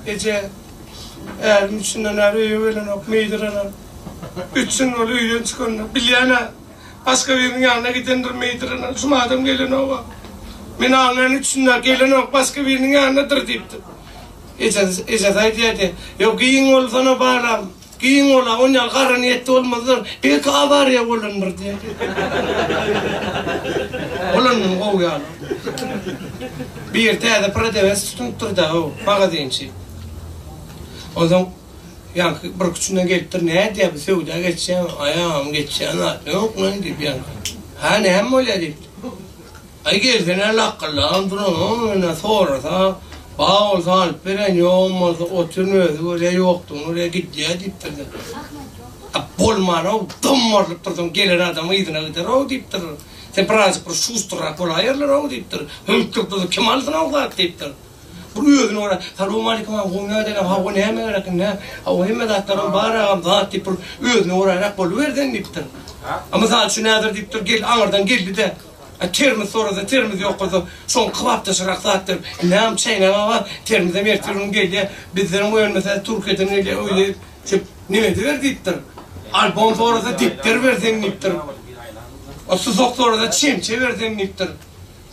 Eje, ärim üçünden bäri öýe gelenok, meýdirenem. Üç gün boldy öýden çykanyna. Bilýän-ä, başga biriniň ýanyna gidendir, meýdirenem. Şum adam gelenok-a. Men aňlaýan üç gün bäri gelenok, başga biriniň ýanyndadyr diýipdir. Ejesi, ejesi aýdýardy, Ýok, giň bolsana, balam. Giň bola, on ýaly gara niýetli bolmazlar, belki awariýa bolandyr diýdi. Bolandan gowy ýaly. Biri täze prodewes tutunypdyr-da, ho, magazinçi. Onsoň ýaňky bir küçünden gelipdir, nädýär bu söwda geçýärmi? Aýagam geçýän zat ýok men diýip ýaňky. Hä, näme bolýar diýipdir. Aý gelsene lakgyldagam duranok ine sorasa bar bolsa alyp bereýin ýogam bolsa otyryn özi görýä ýokdugyny görýä gidýä diýipdirler. A bolmanow dommarylyp dursaň gelen adam yzyna giderow diýipdir. Sen birazjyk bir şustrrak bolaýerlerow diýipdir. Höňk dursa kim alsynow zat diýipdir. Bir özüne görä salowmalikim agam gowy nädenem hawa näme gerek indi hawa hemme zatlaram bar agam zat diýip bir özüne göräräk boluber sen diýipdir. A mysal üçin häzir diýipdir gel aňyrdan geldide A termiz sorasa termiz ýok bolsa şoň kybapdaşyrak zat berip näm çäýnek bar termizem ertir gün gelýä bizdenem oýanmasa Türkiýeden gelýä öýde şeýp neme ediber diýipdir. Albom sorasa depder ber sen diýipdir. O susak sorasa çemçe ber sen diýipdir.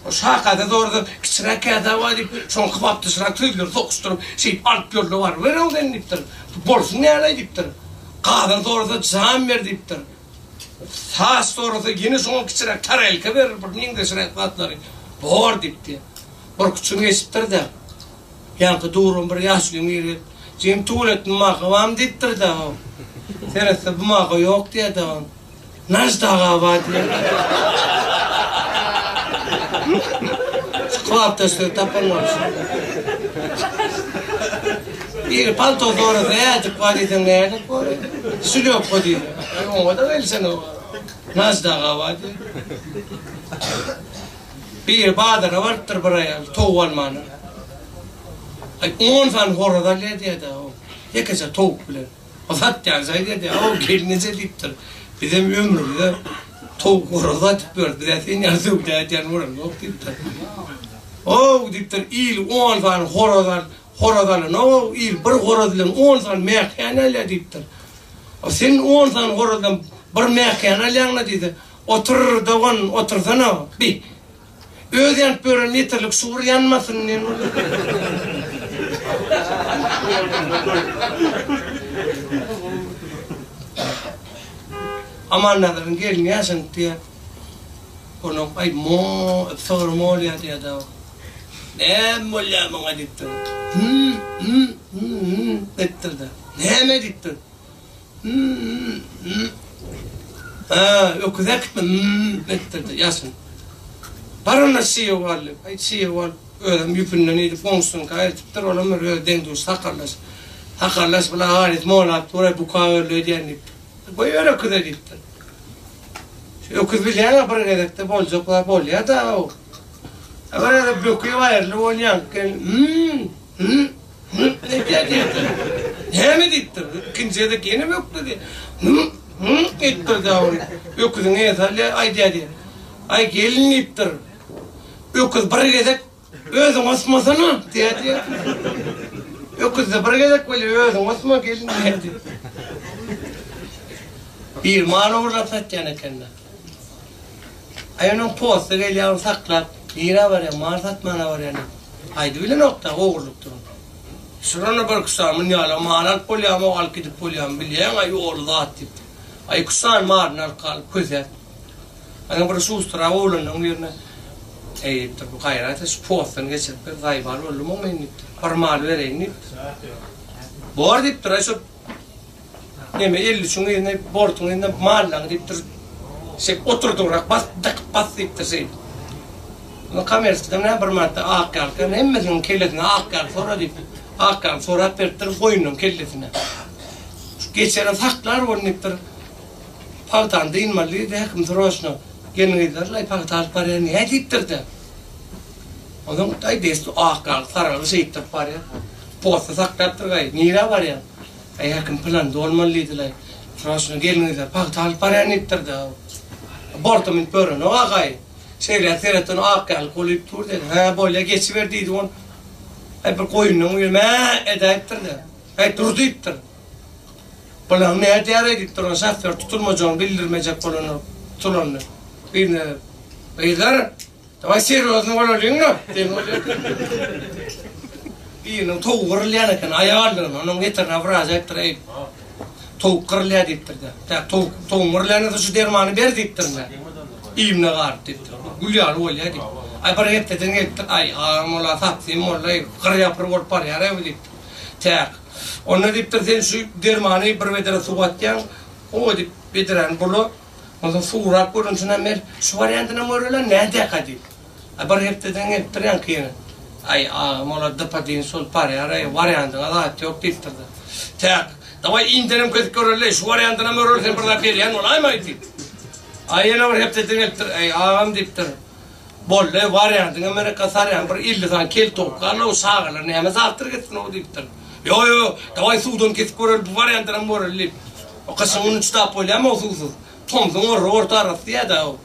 O şakada sorasa kiçiräk käse bar diýip şoň kybapdaşyrak sözleri sokuşdyryp şeýp alyp ýolda barybereň sen diýipdir. Bolsun nälaý diýipdir. Gazan sorasa jam ber diýipdir. Saz sorasa ýene şoňa kiçiräk tarelka berer bir meňzeşräk zatlary bor diýipdi. Birküç gün geçipdir-de, ýaňky duran bir ýaşulyň biri gelip, Jigim tuwaletni maka barmy diýipdir-de, seretse bu maka ýok diýýär-de, Naždaga bar diýýär. Şu kybapdaş sözi tapan bolşy. Biri palto sorasa ädik bar diýseň nälik bor? Şlýopka diýse. Aý oňa-da gelseňok. Naždaga bar diýýär. Biri bazara barypdyr bir aýal towuk almana. Aý on sany horaz alýar diýýär-de, ýekeje towuk bilen. O satýan jaý diýýär, Aw gelneje diýipdir. Bizem ömrümize towuk horaz satyp ýörüs, biz-ä sen ýaly söwda edýän bolamzok diýipdir. Ow diýipdir, il on sany horaz al, horaz alanok, il bir horaz bilen on sany mäkäni alýar diýipdir. O sen on sany horazdan bir mäkäni alýaň-la diýse, otur dogan, otursana, bi. Öz ýanyp ýören ýeterlik şu bir ýanmasyn diýen bolýar. Amannazaryň gelni ýaşanyp diýýär. Onuň aý mo sygyr molýar diýýär dagy. Näme bolýar muňa diýipdir. Hüm hüm hüm hüm diýipdir-de. Näme diýipdir. Hä, öküz äkitme, mm etdirdi, ýaşyn. Bar onda çyg bal diýip, aý çyg bal, özem ýüpünden idip goňşusynyňka eltipdir, olam bir öz deň-duş sakarlaş. Sakarlaş bula halys molap dur-aý, buka öldi öýdýän diýipdir. Goýber öküze diýipdir. Şu öküz bilýäň-ä bir gezekde boljak zat bolýa-da-ow. Bir gezek böküp aýrylyp onýaňky gelin, mm, mm. Näme diýipdir? Näme diýipdir? Ikinji gezek ýene bökdedi. Diýipdir däwri. Öküziň eýesi alýar, aýdýar diýýär. Aý, gelin diýipdir. Öküz bir gezek özüň osmasana diýýär diýýär. Öküzde bir gezek weli özüň osma gelin diýýär diýýär. Bir mal ogurlap satýan eken-de. Aý onuň posta gelýär ony saklap, nirä barýaň, mal satmana barýan diýip. Aýdybilenok-da, ogurlykdygyny. Şurana bir iki sany munýala mal alyp bolýamy, alyp gidip bolýamy bilýäň-aý ýoly zat diýip. Aý iki sany malyny alyp galyp kösäp. Ana bir şustrak oglanlaryň birine, Eý diýipdir, bu gaýrat et, şu postdan geçirip ber, zaýbal boldum-ow men diýipdir. Bir mal bereýin diýipdir. Bor diýipdir, aý şo Neme 53-iň yzyna bortuň yzyna mallaňy diýipdir. Şeýdip oturdygrak bas dykyp bas diýipdir şeýdip. Indi komerskidan näme bir manatda ak ýalka hemmesiniň kellesine ak ýalka sora diýip ak ýalka sorap beripdir goýnunyň kellesine. Şu geçeni saklar bolun diýipdir. Pagtany dynmaly diýdi häkim sroçno. Gelin-gyzlar-laý pagta alyp barýar näme diýipdir-de. Onsoň aý desti ak ýalka saraly şeýtdirip barýar. Posta saklapdyr gaý nirä barýaň. Aý häkim pylan dolmaly diýdiler. Sroçno gelin-gyzlar pagta alyp barýan diýipdir-de. Borta münüp görenok agaý. Şeýleräk seretdi ony ak ýaly golyp dur dedi. Hä bolýa geçiber diýdi on. Aý bir goýundan biri mä edäýipdir-de. Äý dur diýipdir. Bulaň nädýär-eý diýip duran şofýor tutulmajagyny bildirmejek bolany tutulanyny. Birine Gyzlar, dawaý serýozny bolalyň-la diýen bolýar. Biriniň towugy gyrylýan eken, aýak aldygyna. Onuň weterinar wraçy aýdypdyr, Eý, towuk gyrylýar diýipdir-de. Täk towuk, towugyň gyrylýan bolsa şu dermany ber diýipdir-de. Iýmine garyp diýipdir. Gül ýaly bolýar diýip. Aý bir hepdeden gelipdir, Aý, agam ol-a sapsym boldy-aý, gyr-ýapyr bolup barýar-aý bu diýipdir. Täk. Onda diýipdir, sen şu dermany bir bedre suwa atýaň, ho diýip, bedräni bula, onsoň suwrak görünşinem ber, şu wariantynam göreli, nädýärkä diýip. Aý, bir hepdeden gelipdir ýaňky ýene. Aý, agam, ol-a dypa-dynç bolup barýar-aý, wariantyňa zat ýok diýipdir-de. Täk. Dawaý, indenem kesip göreli-leý, şu wariantynam göreli, sen bir zat berýän bolaýmaý diýip. Aý, ýene bir hepdeden gelipdir. Äý, agam diýipdir. Boldy, wariantyňa mereka sarýan bir 50 sany kel towuk galdy, o çagalar näme zatdyr gitsin-ow diýipdir. Ýo, ýo, dawaý suwdan kesip göreli, bu wariantynam göreli diýip. O gyşyň güni çydap bolýamy o suwsuz? Tomsuň orra orta arasy diýýä-dä o.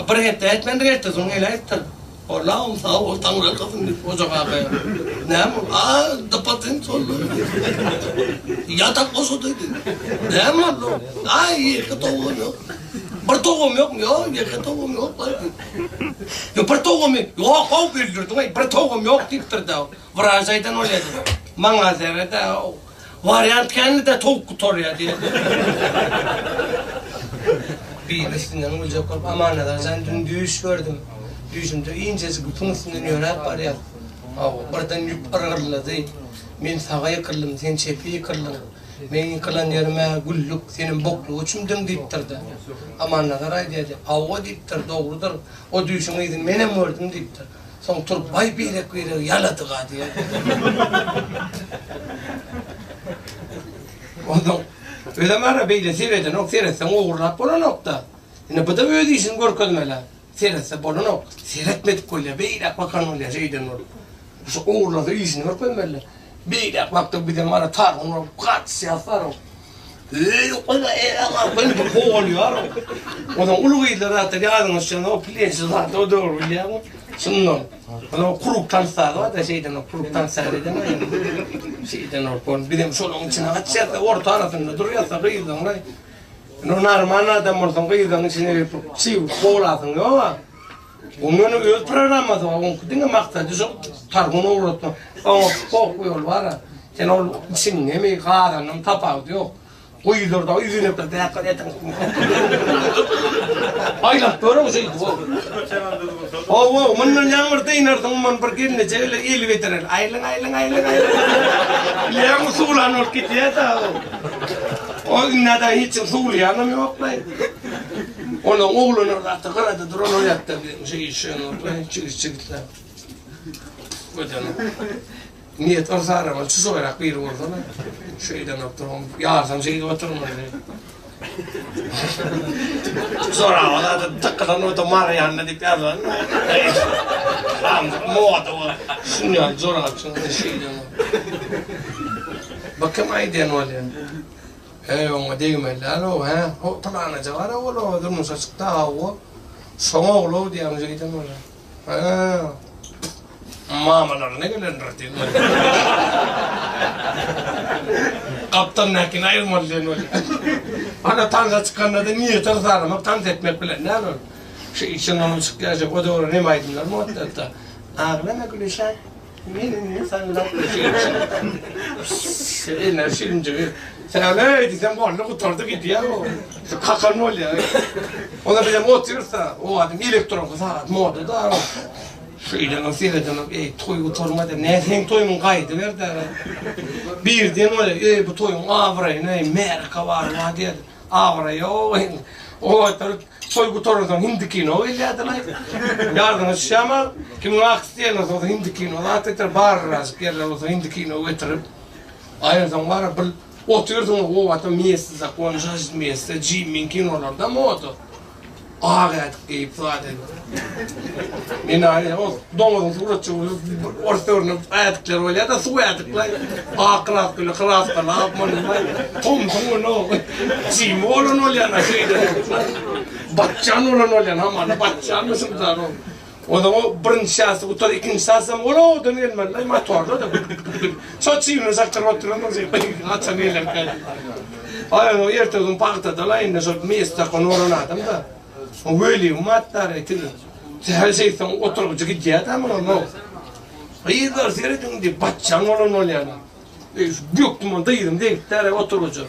Bir hepde etmändir, ertesi gün geläýipdir. Olam sag bol, taňryýalkasyn diýip, goja kaka. Näme boldy? A, dypa-dynç boldy. Ýatak boşady diýdi. Näme boldy? Aý, ýeke towugam ýok. Bir towugam ýokmy? Ýok, ýeke towugam ýok diýdi. Ýok, bir towugam ýok, how, öldürdiň-aý, bir towugam ýok diýipdir-dä. Wraç aýdan bolýa diýip. Maňa seret-ä, Wariant kände-de towuk gutarýar diýýär. Biri üstünden güljek bolup, Amannazar jan, dün düýş gördüm. Düýşümde inçejik ýüpüň üstünden ýöräp barýas. Hawa, birden ýüp yrgyllady. Men saga ýykyldym, sen çepe ýykyldyň. Meň ýykylan ýerim-ä güllük, senem bokluga çümdüň diýipdir-de. Amannazar aýdýar, Hawa diýipdir, dogrudyr. O düýşüň yzyny menem gördüm diýipdir. Soň turup, Baý birek-biregi ýaladyg-a diýer. Onsoň özem ara beýle seredenok, seretseň ogurlap bolanok-da. Indi bu-da öz işini görkezmeli. Seretse bolanok. Seretmedik bolýar, beýläk bakan bolýar şeýden bolup. Şu ogurlasa işini görkezmeli. Beýläk bakdyk bizem ara tarhun bolup gaçýas baryp. Kowalýar. Onsoň uly gyzlar zatlar ýadyňa düşýän o plençi zatlar o dogry bilýäňmi? Şundan. Onsoň krug tans sazy bar-da şeýden o krug tans sazy eden şeýden o bizem şolaryň içine gaçýas-da orta arasynda durýas-da gyzlaryň. Normal adam bolsaň gyzlaryň içine girip çyg kowalasyň ýok-a. Onuň öz programmasy bar, onuňky diňe maksady şo tarhun ugratmak. Oňa pok ýol bar. Sen ol içiňdemi, gazanyň tapawudy ýok. Guýularda ýüzüne bir däkar etiň. Aýlap görüň şeýdip. Hawa, mundan ýaňy bir dynarsyň, mundan bir gelneje geler, eli bitirer. Aýlyň, aýlyň, aýlyň, aýlyň. Bilýäňmi, suwlan bolup gidýär-dä o. O indi-de hiç suwlaýanam ýok-laý. Onuň oglanlar zatda gyrada duran o ýakda bir şey işen çigit çigitler. Öden. Niyet ol sarama çuzorak biri bolsa da şeýden oturum. Ýarsam şeýdip oturmaly. Zoraba da tykylan o da Marianna diýip ýazylan. Tam moda bol. Şunýa zorap şeýden. Bakym aýdýan bolýan. Heý, oňa degmeli däl-ow, hä? Ho, pylanaja bar-ow ol-ow, durmuşa çykdy, hawa. Şoň ogly-ow diýýän, şeýdem bolýar. Hä, mamalaryna gelendir diýen bolýar. Gapdalyndakyny aýyrmaly diýen bolýar. Ana, tansa çykanda-da niýeti yrsaramak, tans etmek bilen däl ol. Şu içinden onuň çykýan, o döwür neme aýdymlar modda-da. Aglama Gülüşan. Men indi sallap Eline şirinjigi. Sen öý diýsem boldy gutardy gidýär o. Şu kakan bolýar. Ona bilen otyrsa, o adam elektronka sagat moda da. Şeýle o seredem, ey toý gutarmady. Ne sen toýuň gaýdy berdi. Birden bolýar, ey bu toýuň abraýyny, ey märeke bar diýdi. Abraý ýok indi. O oturyp toý gutaransoň hindi kino gelýärdi-laý. Ýadyňa düşýärmi? Kimiň aksy diýen bolsa hindi kino zat getir, baryrajyk ýerler bolsa hindi kino getirip. Aýansoň bar bir otyrsyň o wagtda Messi zakon, Žažit Messi, Jimmin kinolarda moda. Ak ädik geýip zat edip. Men aý o doňuzyň suratçy ors döwründe ädikler bolýar-da suw ädikler. Ak kraskaly kraskalap muny tomsuň güni o jimi bolan bolýar şeýle. Batjan bolan bolýar hamana batjanmyşyn zat o. Onsoň o birinji çasy gutar, ikinji çasam ol owadan gelmeli-laý motorda-da. Şo çiwini çakdyryp oturansoň şeý haçan gelerkä diýip. Aý onsoň ertesi gün pagtada-laý indi şol mestakon bolan adam-da. O weliň matdary tigi. Sähel şeýtseň oturgyjy gidýär-dä munuň. Gyzlar serediň diýip batjan bolan bolýar. Bökdüm ony dyzym degipdir oturgyja.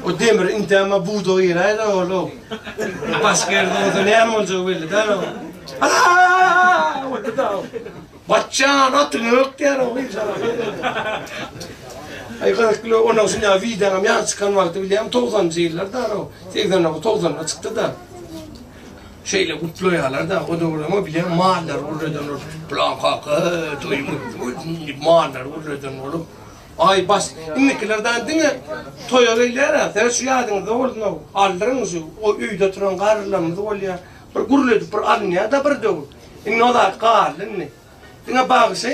O demir indäme buda giräýdi ol. Başga ýerde bolsa näme boljagy belli däl o. Aaaa! Boldy da. Batjan atyňy ök diýär o gyz. Aý gyzykly onuň şuny wideoňam ýaňy çykan wagty bilýäňmi togsanynjy ýyllar da o. 89 togsanynda çykdy da. Şeýle gutlaýarlar-da, o döwürem bilýän mallary gürreden bolup, Pylan kaka, toýuňyz diýip mallary gürreden bolup, aý bas, indikilerden diňe toýa gelýär-ä, seret şu ýadyňyzda bolsun-ow, aldyryň şu, o öýde oturan garrylarymyz bolýar, bir gürledip bir alynýar-da bir döwür. Indi o zat galdy indi. Diňe bagşy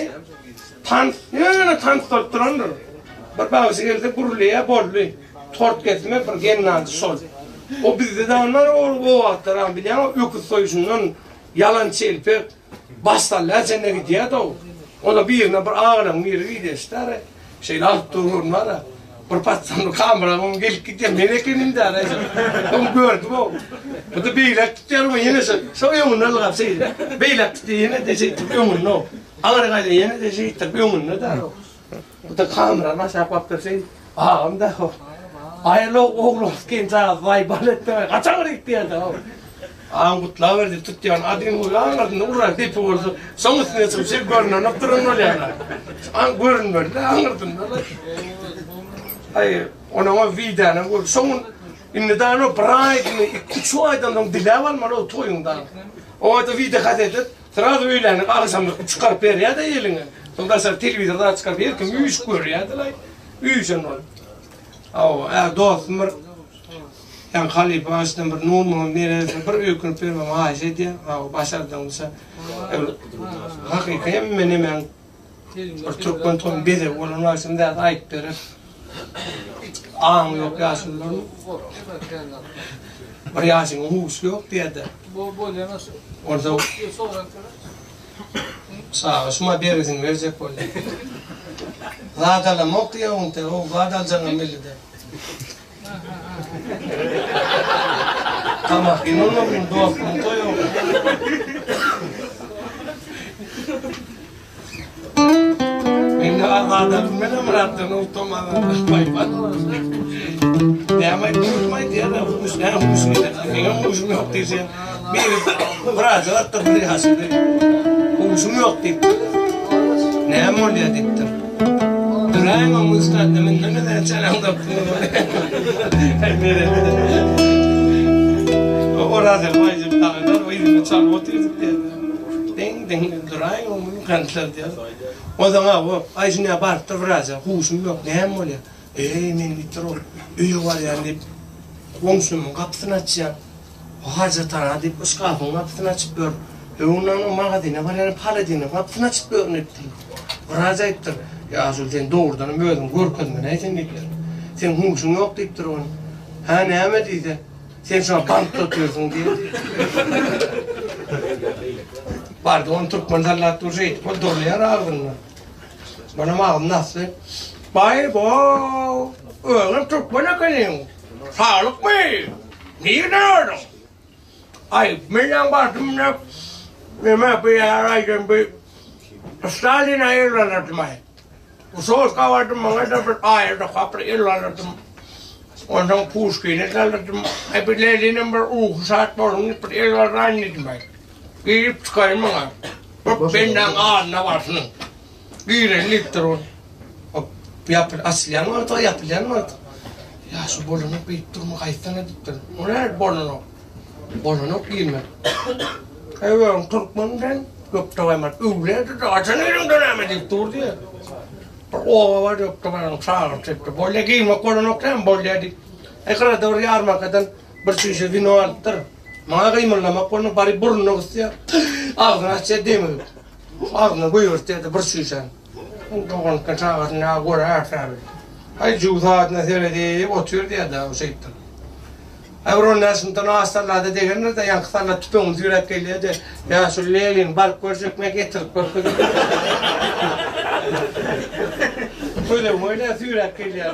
tans, ýöne tans bolup durandyr. Bir bagşy gelse gürleýär, boldy. Tort kesme bir gelnaljy şol. O bizde dagy bar o o wagtlaram bilýäňmi öküz soýuşyndan ýalan çelpek baş salýa çenli gidýärdi-ow. Onda birine bir agalaň biri gidýär-şdäre. Şeýle alyp durun bar-a. Bir paçanly kameraman gelip gidýär, men ekenim däl-ä. Soň gördüm-ow. Bu-da beýläk tutýar, bu ýene şo, şo öňünde ylgap şeýle. Beýläk tutýar, ýene-de şeýdip öňünde-ow. Aňry gaýda ýene-de şeýdip öňünde däl-ow. Bu-da kamerany aşak bakyp şeý, agam däl-ow. Aýal-ow, oglan genç aga zaýbal etdi, gaç aňry git diýýär-de-ow. Aň gutlaberdi tutýan adyň uly aňyrsynda urrak depe bolsa, şoň üstüne çykyp şeý görnenok duran bolýarlar. Aň görünmeli-de aňyrsynda. Aý, onuň widänem gör. Şoň indi da ony bir aýdyny, iki-üç aýdan soň diläp almaly o toýuňda. Oňa-da wideo kaseti srazu öýläniň agşamlyk çykaryp berýär-de eliňe. Soň daşary telewizorda çykaryp her kim üýşüp görýärdi-laý. Üýşen bolup. Hawa, ä dostum bir Ýaňky halypa başdan bir Nurmuhammet Meredowa bir öýkünip bermegi haýyş edýär. Hawa, başardygyňça. Hakyky hemme nemäň bir türkmen toýuň bezegi bolan wagtym zat aýdyp berer. Aňy ýok ýaşulularmy? Bir ýaşynyň huşy ýok diýýär-de. Onsoň çaga şuma bergisini berjek bolýar. Zat alamok diýýär oňte, o zat aljagyňam belli däl. Tamakin bolmasyn dostumyň toýy ol. Mende azada bilmedim Myratdan utanmadan baý-baý. Näme aýtdy aýdýar-da, huş näme huşuň ýeter. Meňem huşum ýok diýseň. Biri wraja bardyr bir ýaşuly. Huşum ýok diýipdir. Näme bolýar diýipdir. Düräýiň oň üstünde mündüne de çalaň Oraz baýjyk dagylar o ýüzüne çalyp otyrdyk diýdi. Deň deň düräýiň oň kantlar diýdi. Onsoň ha o aý şunýa barypdyr wraja huşum ýok näme bolýar. Eý men diýipdir ol öýe barýan diýip goňşymyň gapysyny açýan. Hajathana diýip, şkafyň gapysyny açyp ýör. Öňünden oň magazyna barýan paladiniň gapysyny açyp ýör diýipdir. Wraç aýdypdyr, Ýaşuly sen dogrudanam özüňi görkezmeli sen diýipdir. Seň huşuň ýok diýipdir ony. Hä näme diýse, sen şoňa bankda otyrsyň diýen diýipdir. Bardy ony türkmen sallat dur şeýdip ol durlaýar agzynda. Munam agzyny açdy. Baý-bo, özüňem türkmen ekeniň. Saglykmy? Nireden gördüň? Aý, menem bardym mine, neme bu ýer aýdan bu Staline el alardym aý. Usolka bardym, maňa-da bir aýat okap bir el alardym. Onsoň Puşkini alardym. Aý, bir Leninem bir ruhy şat bolsun diýip bir el alaraýyn diýdim aý. Girip çykaýyn maňa. Bir bendäň adyna barsyn. Gireýin diýipdir ol. Ýapyl, açylýan wagty, ýapylýan wagty. Ýa şu bolanok beýdip durma gaýtsana diýipdir. O nädip bolanok? Bolanok girmek. Eý öň türkmen sen Gökdegaýman öwledi-de haçan eliňde näme diýip dur diýýär. Bir oba bar Gökdegaýanyň çagyryp çekdi. Bolýa girmek bolanok näme bolýa diýip. Eý gyrada bir ýarmarkadan bir çüýşe wino alypdyr. Maňa gymyldamak bolmaz baryp burnuna gysýar. Agzyny açýar demigip. Agzyna goýbertýär-de bir çüýşäni. Doganykdan çagasyny näme göräýerkä bi. Aý jüw sadyna seredip otyr diýýär-dä, şeýtdir. Aý bir on bäşindan az sallada degendir-de, ýaňky sallat tüpeňini süýräp gelýär-de, Ýa şu Lenini baryp görjekmi, getirip görkezip. Gözegime öýlän süýräp gelýär.